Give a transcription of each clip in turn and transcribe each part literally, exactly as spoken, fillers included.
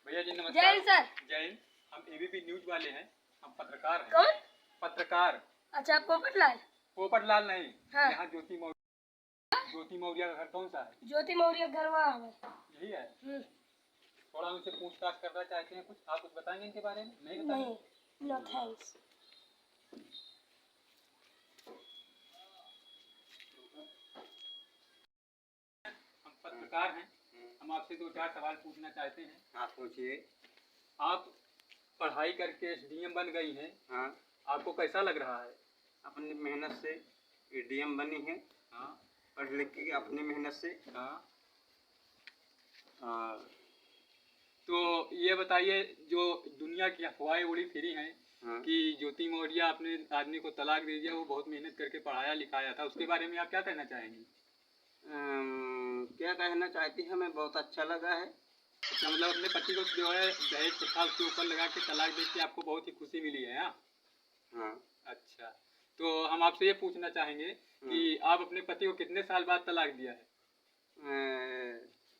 भैया जी, नमस्कार। जय हिंद, सर। जय हिंद। हम एबीपी न्यूज वाले हैं, हम पत्रकार हैं। कौन? पत्रकार। अच्छा, पोपटलाल। पोपटलाल नहीं, हाँ। यहाँ ज्योति मौर्य, ज्योति मौर्य का घर कौन सा है? ज्योति मौर्य का घर वहाँ है। यही है? हम्म। थोड़ा उनसे पूछताछ करना चाहते हैं कुछ। आप कुछ बताएंगे इनके बारे में? नहीं बताएंगे? नहीं, no thanks। हम पत्रकार हैं, हम्म। हम आपसे दो चार सवाल पूछना चाहते हैं। हाँ, पूछिए। आप पढ़ाई करके एसडीएम बन गई हैं, हाँ। आपको कैसा लग रहा है? अपनी मेहनत से एसडीएम बनी है, हाँ। पढ़ लिख के अपनी मेहनत से। हाँ। हाँ। तो ये बताइए, जो दुनिया की अफवाहें उड़ी फिरी हैं, हाँ। कि ज्योति मौर्य अपने आदमी को तलाक दे दिया, वो बहुत मेहनत करके पढ़ाया लिखाया था, उसके बारे में आप क्या कहना चाहेंगी? अम, क्या कहना चाहती है, हमें बहुत अच्छा लगा है। अच्छा, मतलब अपने पति को जो है दहेज प्रथा उसके ऊपर लगा के तलाक दे के आपको बहुत ही खुशी मिली है, हाँ? हाँ। अच्छा, तो हम आपसे ये पूछना चाहेंगे कि हम्म। आप अपने पति को कितने साल बाद तलाक दिया है? अ,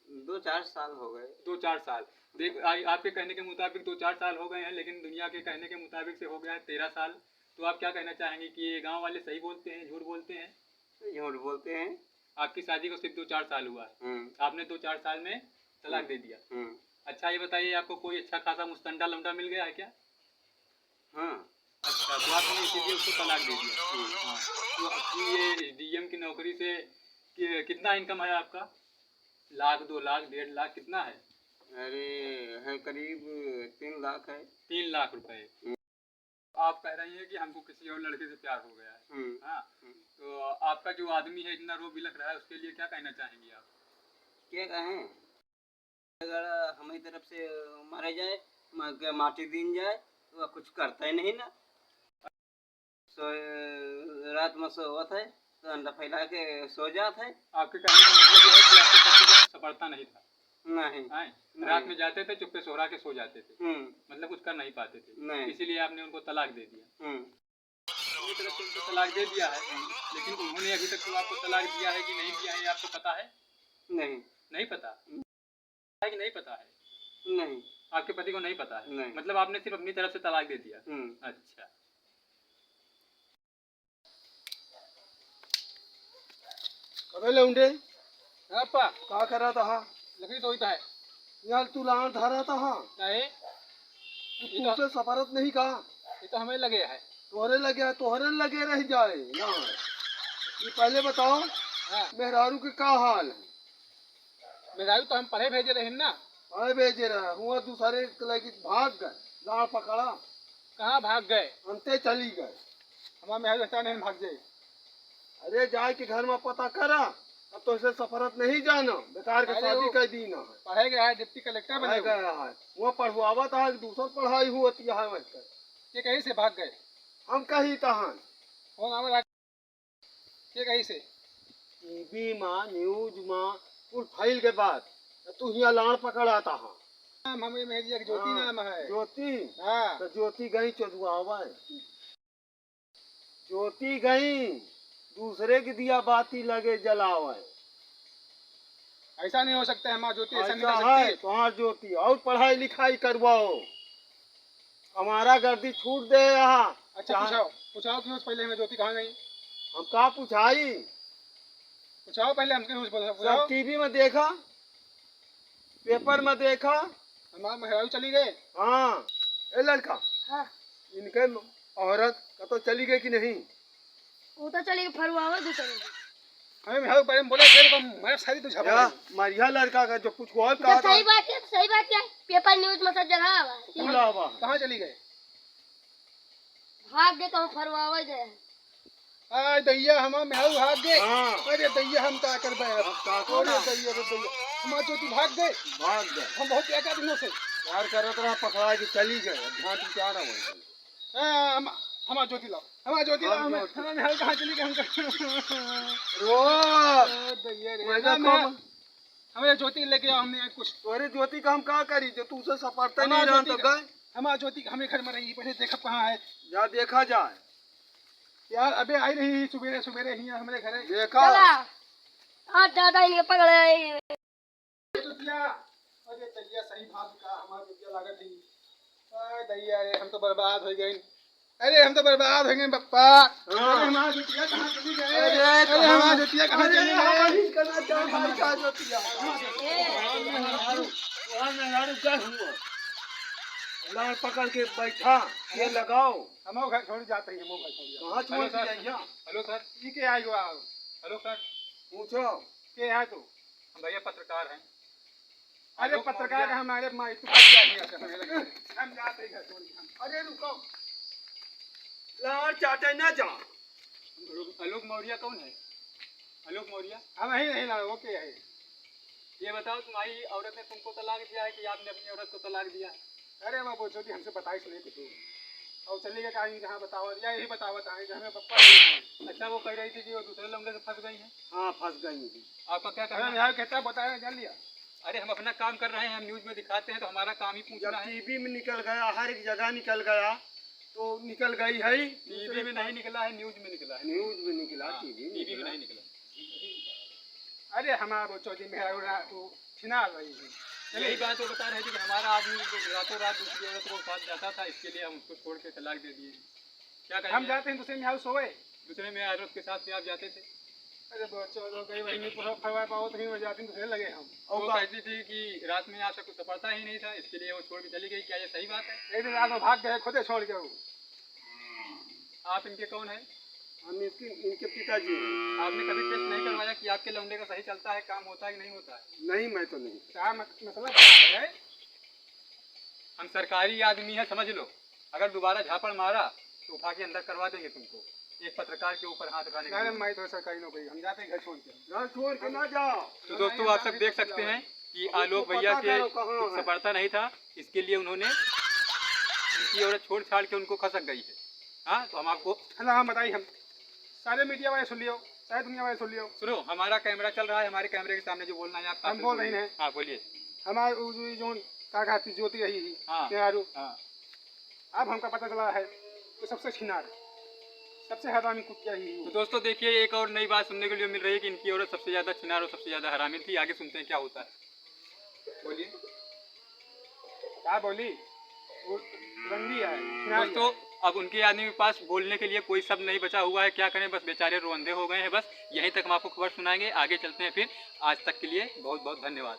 दो चार साल हो गए। दो चार साल। देख, आ-, आपके कहने के मुताबिक दो चार साल हो गए हैं, लेकिन दुनिया के कहने के मुताबिक से हो गया है तेरह साल। तो आप क्या कहना चाहेंगे कि ये गांव वाले सही बोलते हैं, झूठ बोलते हैं? झूठ बोलते हैं। आपकी शादी को सिर्फ दो चार साल हुआ है, हम्म। आपने दो चार साल में तलाक हम्म। दे दिया। हम्म। अच्छा, ये बताइए, आपको कोई अच्छा खासा मुस्तंडा लौंडा मिल गया है क्या? हाँ। अच्छा, तो आपने इसीलिए उसको तलाक दे दिया। हम्म। हाँ। तो अपनी ये डीएम की नौकरी से कि-, कितना इनकम है आपका? लाख, दो लाख, डेढ़ लाख, कितना है? अरे, है करीब तीन लाख है। तीन लाख रुपए। हम्म। आप कह रही हैं कि हमको किसी और लड़के से प्यार हो गया है। हम्म। हाँ। हम्म। तो आपका जो आदमी है, इतना रो बिलख रहा है, उसके लिए क्या कहना चाहेंगी आप? क्या कहें? अगर हमारी तरफ से मारे जाए, मा-, के माटी दीन जाए, तो वह कुछ करता ही नहीं ना। सो, रात में सोवत है, तो अंडा फैला के सो जात है। आपके कहने का मतलब यह है कि आपके पति को सपरता नहीं था? नहीं। हैं? रात नहीं। में जाते थे, चुप्पे सोहरा के सो जाते थे। हम्म। मतलब कुछ कर नहीं पाते थे। नहीं। इसीलिए आपने उनको तलाक दे दिया। हम्म। अपनी तरफ से उनको तलाक दे दिया है, लेकिन उन्होंने अभी तक तो आपको तलाक दिया है कि नहीं दिया है, ये आपको पता है? नहीं। नहीं पता? है कि नहीं पता है? नहीं। आपके पति को नहीं पता है? नहीं। मतलब आपने सिर्फ अपनी तरफ से तलाक दे दिया? हम्म। अच्छा। अबे लौंडे, हाँ, पा। का कर रहा था? लकड़ी तोड़ता है। यार, तू लान धरा था, हाँ? नहीं। तू ये तो तुमसे सफरत नहीं का? ये तो हमें लगे है। तोहरे लगे है, तोहरे लगे रह जाए ना। ये पहले बताओ, हाँ। मेहरारू के का हाल है? मेहरारू तो हम पढ़े भेजे रहे ना। पढ़े भेजे रहे, हुआ दूसरे के लगे भाग गए, गाड़ पकड़ा। कहाँ भाग गए? अंते चली गए। हमार मेहरारू ऐसा नहीं भाग जाए। अरे, जाए के घर में पता करा, अब तो इसे सफरत नहीं जाना, बेकार के अरे, शादी वो कर दी ना है। पढ़े गया है, डिप्टी कलेक्टर बने पढ़े हो। गया है, वहाँ पढ़वावत है, दूसर पढ़ाई हुआ है वहीं पर। ये कहीं से भाग गए? हम कहीं तहाँ। कौन आवे? के कही से? टीवी मा, न्यूज मा, कुल फैल के बात। त तू हियाँ लाड़ पकड़ाता हा। नाम हमरे मेहरिया के ज्योति हाँ, नाम है। ज्योति? हाँ। त ज्योति गई चोदुआवे। ज्योति गई, दूसरे के दिया बाती लगे जलावे। ऐसा नहीं हो सकता है, हमार ज्योति ऐसा नहीं ऐसा कर है, सकती। तुम्हार ज्योति और पढ़ाई लिखाई करवाओ। हमारा गर्दी छूट दे यहाँ। अच्छा, चाहे पूछाओ, पूछाओ कि उस पहले हमें ज्योति कहाँ गई? हम का पूछाई? पूछाओ पहले, हमके कुछ बोलो, सब पूछाओ। टीवी में देखा, पेपर में देखा। हमार मेहरारू चली गए। हाँ, ए लड़का, हाँ। इनके औरत कतो चली गई कि नहीं? वो तो चली गई, फरुआवा दो चली गई। हमें मेहरारू के बारे में बोला, फिर तुम, मैं सारी तो झापा या, मारी। मारिया लड़का का जो कुछ और जब कहा था। सही बात है, तो सही बात है। पेपर न्यूज में सब जगह आवा। खुला आवा। कहाँ चली गए? भाग गए, कहूँ फरवावे गए। आय दैया, हमार मेहरारू भाग गए। हाँ। अरे दैया, हम का करबे अब? अब का अरे करब? दैया, अरे दैया, हमार ज्योति भाग गए। भाग गए। हम बहुत एका दिनों से। प्यार करत रहा, पकड़ा के चली गए। अब ध्यान से क्या ना होई। हाँ, हम, हमार ज्योति लाओ, हमार ज्योति लाओ, हम हमें, ज्योति। हमें मेहरारू कहाँ चली गए हमका? रो। अरे दैया रे, वही ना, देखो। मैं, हमें ज्योति लेके आओ, हमने कुछ। अरे ज्योति का हम का करी, जो तू उसे सपाटता हमार नहीं रहा ज्योति तो का, गए। हमार ज्योति हमें घर में रही, पहले देखब कहाँ है। जा देखा जाए। यार, अबे आई रही सुबेरे सुबेरे हियाँ हमरे घरे। देखा। चला। आज दादा इनके पकड़े। ज्योतिया, अरे दैया, सही बात का हमार बिटिया लागत ही। अरे दैया रे, हम तो बर्बाद होइ गइन। अरे हम तो बर्बाद होइ गइन बप्पा। हाँ। अरे हमार बिटिया कहाँ चली गई? अरे अरे कहाँ? हमार बिटिया कहाँ अरे चली गई? हमार बिटिया कहाँ चली गई? हमार मेहरारू का हुआ? लाड़ पकड़ के बैठा, ये लगाओ। हमो घर छोड़ जाते हैं, हमो घर छोड़ जाते हैं। कहाँ छोड़ हेलो के सर। जाइया? हेलो सर। ई के आई हुआ? हेलो सर। पूछो। के है तू? हम भैया पत्रकार हैं। अरे आलोक पत्रकार मौर्या। हमारे माई, तू भाग जा यहाँ से, हमें लगे। हम जाते हैं घर छोड़ के हम। अरे रुको। लाड़ चाटे ना जा। आलोक, आलोक मौर्या कौन है? आलोक मौर्या? हम ही नहीं लाड़, वो के है? ये बताओ, तुम्हारी औरत ने तुमको तलाक दिया है कि आपने अपनी औरत को तलाक दिया है? अरे बाबू, जो भी हमसे बताई सुनी कुछ। और चली गई कहीं, जहाँ बताओ, या यही बतावत आए कि हमें पप्पा नहीं है। अच्छा, वो कह रही थी कि वो दूसरे लौंडे से फंस गई है। हाँ, फंस गई है। आपका क्या कहना अरे है? यहाँ कहता बताया, जान लिया। अरे, हम अपना काम कर रहे हैं, हम न्यूज में दिखाते हैं, तो हमारा काम ही जब पूछना है। टीवी में निकल गया, हर एक जगह निकल गया, तो निकल गई है। टीवी में नहीं निकला है, न्यूज में निकला है। न्यूज में निकला, हाँ, टीवी में टीवी में निकला। नहीं निकला। अरे, हमारा वो चौधरी मेहरा, वो, वो छिनार रही है। यही बात वो बता रहे थे कि हमारा आदमी रातों रात दूसरी औरत को साथ जाता था, इसके लिए हम उसको छोड़ के तलाक दे दिए। क्या करेंगे? हम जाते हैं दूसरे मेहरारू सोए। दूसरे मेहरारू के साथ भी आप जाते थे? अरे बच्चों, तो कई बहनी पर फरवा पाओ तो ही हो जाती, दूसरे लगे हम। और वो का? कहती थी कि रात में आपसे कुछ सपरता ही नहीं था, इसके लिए वो छोड़ के चली गई। क्या ये सही बात है? एक दिन रात में भाग गए, खुदे छोड़ के वो। आप इनके कौन हैं? हम इसके, इनके पिताजी हैं। आपने कभी टेस्ट नहीं करवाया कि आपके लौंडे का सही चलता है, काम होता है कि नहीं होता है? नहीं, मैं तो नहीं। क्या मत-, मतलब क्या है? हम सरकारी आदमी हैं, समझ लो। अगर दोबारा झापड़ मारा, तो उठा के अंदर करवा देंगे तुमको। एक पत्रकार के ऊपर हाथ उठाने के नहीं, लिए। मैं तो सरकारी नौकरी, हम जाते हैं घर छोड़ के। घर छोड़ के ना जाओ। तो दोस्तों, आप सब देख सकते हैं कि आलोक भैया के सपरता नहीं था, इसके लिए उन्होंने उनकी औरत छोड़ छाड़ के उनको खसक गई है। हाँ, तो हम आपको है ना, हम बताइए, हम सारे मीडिया वाले सुन लियो, सारी दुनिया वाले सुन लियो। सुनो, हमारा कैमरा चल रहा है, हमारे कैमरे के सामने जो बोलना है आप हम बोल रहे हैं। हाँ, बोलिए। हमारे वो जो, जो का कहती ज्योति रही है, हाँ। मेहरारू। हाँ। अब हमका पता चला है, तो सबसे छिनार, सबसे हरामी कुत्ता ही है। तो दोस्तों, देखिए, एक और नई बात सुनने के लिए मिल रही है कि इनकी औरत सबसे ज्यादा छिनार और सबसे ज्यादा हरामी थी। आगे सुनते हैं क्या होता है। बोलिए। क्या बोली? वो रंडी है, छिनार दोस्तों, है। अब उनके आदमी के पास बोलने के लिए कोई शब्द नहीं बचा हुआ है, क्या करें, बस बेचारे रोंदे हो गए हैं। बस यहीं तक हम आपको खबर सुनाएंगे, आगे चलते हैं फिर। आज तक के लिए बहुत बहुत धन्यवाद।